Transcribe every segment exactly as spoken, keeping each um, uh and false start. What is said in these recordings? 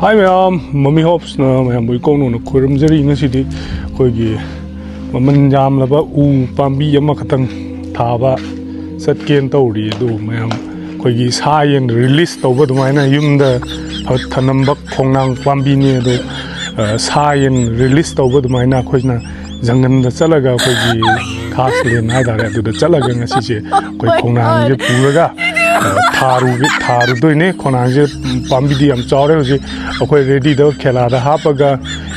ꯍꯥꯏ ꯃꯌꯥꯝ, ꯃꯃꯤ ꯍꯣꯞꯁꯅ ꯃꯌꯥꯝꯕꯨ ꯏꯀꯧꯅꯧꯅ ꯈꯣꯏꯔꯝꯖꯔꯤ꯫ ꯉꯁꯤꯗꯤ ꯑꯩꯈꯣꯏꯒꯤ ꯃꯃꯜ ꯌꯥꯝꯂꯕ ꯎ ꯄꯥꯝꯕꯤ ꯑꯃꯈꯛꯇꯪ ꯊꯥꯕ ꯆꯠꯀꯦꯅ ꯇꯧꯔꯤ꯫ ꯑꯗꯨ ꯃꯌꯥꯝ ꯑꯩꯈꯣꯏꯒꯤ ꯁꯥ ꯌꯦꯟ ꯔꯤꯂꯤꯁ ꯇꯧꯕ ꯑꯗꯨꯃꯥꯏꯅ ꯌꯨꯝꯗ ꯊ-, ꯊꯅꯝꯕ ꯈꯣꯡꯅꯥꯡ ꯄꯥꯝꯕꯤꯅꯤ꯫ ꯑꯗꯨ, ꯑ, ꯁꯥ ꯌꯦꯟ ꯔꯤꯂꯤꯁ ꯇꯧꯕ ꯑꯗꯨꯃꯥꯏꯅ ꯑꯩꯈꯣꯏꯅ ꯖꯪꯒꯜꯗ ꯆꯠꯂꯒ ꯑꯩꯈꯣꯏꯒꯤ ꯈꯥꯁ ꯂꯦꯟ ꯍꯥꯏꯇꯥꯔꯦ, ꯑꯗꯨꯗ ꯆꯠꯂꯒ ꯉꯁꯤꯁꯦ ꯑꯩꯈꯣꯏ ꯈꯣꯡꯅꯥꯡꯁꯦ ꯄꯨꯔꯒ, ꯑ, ꯊꯥꯔꯨꯒꯦ-, ꯊꯥꯔꯨꯗꯣꯏꯅꯦ꯫ ꯈꯣꯡꯅꯥꯡꯁꯦ, ꯎꯝ, ꯄꯥꯝꯕꯤꯗꯤ ꯌꯥꯝ ꯆꯥꯎꯔꯦ꯫ ꯍꯧꯖꯤꯛ ꯑꯩꯈꯣꯏ ꯔꯦꯗꯤꯗ ꯈꯦꯂꯥꯗ ꯍꯥꯞꯄꯒ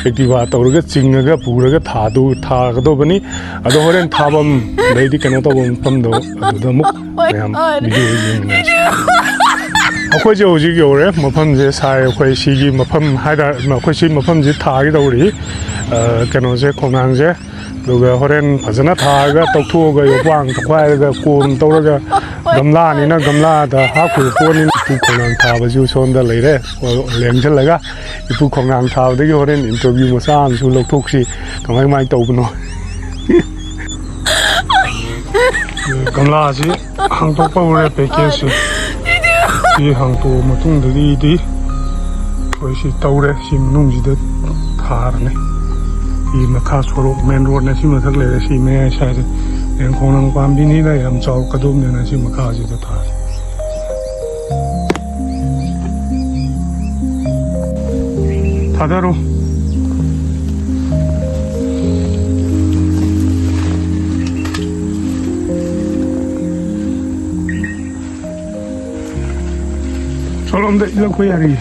ꯑꯦꯛꯇꯤꯚꯥ ꯇꯧꯔꯒ ꯆꯤꯡꯉꯒ ꯄꯨꯔꯒ ꯊꯥꯗꯨ-, ꯊꯥꯒꯗꯧꯕꯅꯤ꯫ ꯑꯗꯣ ꯍꯣꯔꯦꯟ ꯊꯥꯐꯝ, ꯑꯗꯩꯗꯤ ꯀꯩꯅꯣ ꯇꯧꯕ ꯃꯐꯝꯗꯣ ꯑꯗꯨꯗ ꯑꯃꯨꯛ ꯃꯌꯥꯝ ꯚꯤꯗꯤꯑꯣ ꯌꯦꯡꯃꯤꯟꯅꯁꯤ꯫ ꯑꯩꯈꯣꯏꯁꯦ ꯍꯧꯖꯤꯛ ꯌꯧꯔꯦ ꯃꯐꯝꯁꯦ꯫ ꯁꯥꯏ ꯑꯩꯈꯣꯏ ꯁꯤꯒꯤ ꯃꯐꯝ ꯍꯥꯏꯇꯥꯔꯦ, ꯑꯩꯈꯣꯏ ꯁꯤ ꯃꯐꯝꯁꯤ ꯊꯥꯒꯦ ꯇꯧꯔꯤ꯫ ꯑ, ꯀꯩꯅꯣꯁꯦ, ꯈꯣꯡꯅꯥꯡꯁꯦ꯫ ꯑꯗꯨꯒ ꯍꯣꯔꯦꯟ ꯐꯖꯅ ꯊꯥꯔꯒ ꯇꯧꯊꯣꯛꯑꯒ ꯌꯣꯄꯥꯡ ꯇꯧꯈꯥꯏꯔꯒ ꯀꯣꯟ ꯇꯧꯔꯒ, ꯒꯝꯂꯥꯅꯤꯅ ꯒꯝꯂꯥꯗ ꯍꯥꯞꯈꯤꯕ ꯄꯣꯠꯅꯤꯅ ꯏꯄꯨ ꯈꯣꯡꯅꯥꯡ ꯊꯥꯕꯁꯨ ꯁꯣꯝꯗ ꯂꯩꯔꯦ꯫ ꯂꯦꯡꯁꯤꯜꯂꯒ ꯏꯄꯨ ꯈꯣꯡꯅꯥꯡ ꯊꯥꯕꯗꯒꯤ ꯍꯣꯔꯦꯟ ꯏꯟꯇꯔꯚꯤꯌꯨ ꯃꯆꯥ ꯑꯃꯁꯨ ꯂꯧꯊꯣꯛꯁꯤ, ꯀꯃꯥꯏ ꯀꯃꯥꯏꯅ ꯇꯧꯕꯅꯣ꯫ ꯒꯝꯂꯥꯁꯤ ꯍꯥꯡꯇꯣꯛꯄ ꯍꯧꯔꯦ, ꯄꯦꯀꯦꯖꯁꯦ꯫ ꯁꯤ ꯍꯥꯡꯇꯣꯛꯑ ꯃꯇꯨꯡꯗꯒꯤꯗꯤ ꯑꯩꯈꯣꯏ ꯁꯤ ꯇꯧꯔꯦ꯫ ꯁꯤ ꯃꯅꯨꯡꯁꯤꯗ ꯊꯥꯔꯅꯤ꯫ ꯁꯤ ꯃꯈꯥ ꯁꯣꯔꯣꯛ, ꯃꯦꯟ ꯔꯣꯗꯅ ꯁꯤ ꯃꯊꯛ ꯂꯩꯔꯦ꯫ ꯁꯤ ꯃꯌꯥꯏ ꯁꯥꯏꯗ ꯌꯦꯡꯈꯣꯡꯅꯥꯡ ꯄꯥꯝꯕꯤꯅꯤꯅ ꯌꯥꯝ ꯆꯥꯎꯔꯛꯀꯗꯧꯕꯅꯤꯅ ꯁꯤ ꯃꯈꯥꯁꯤꯗ ꯊꯥꯔꯦ꯫ ꯊꯥꯗꯔꯣ꯫ ꯁꯣꯂꯣꯝꯗ ꯏꯜꯂꯛꯄ ꯌꯥꯔꯤ꯫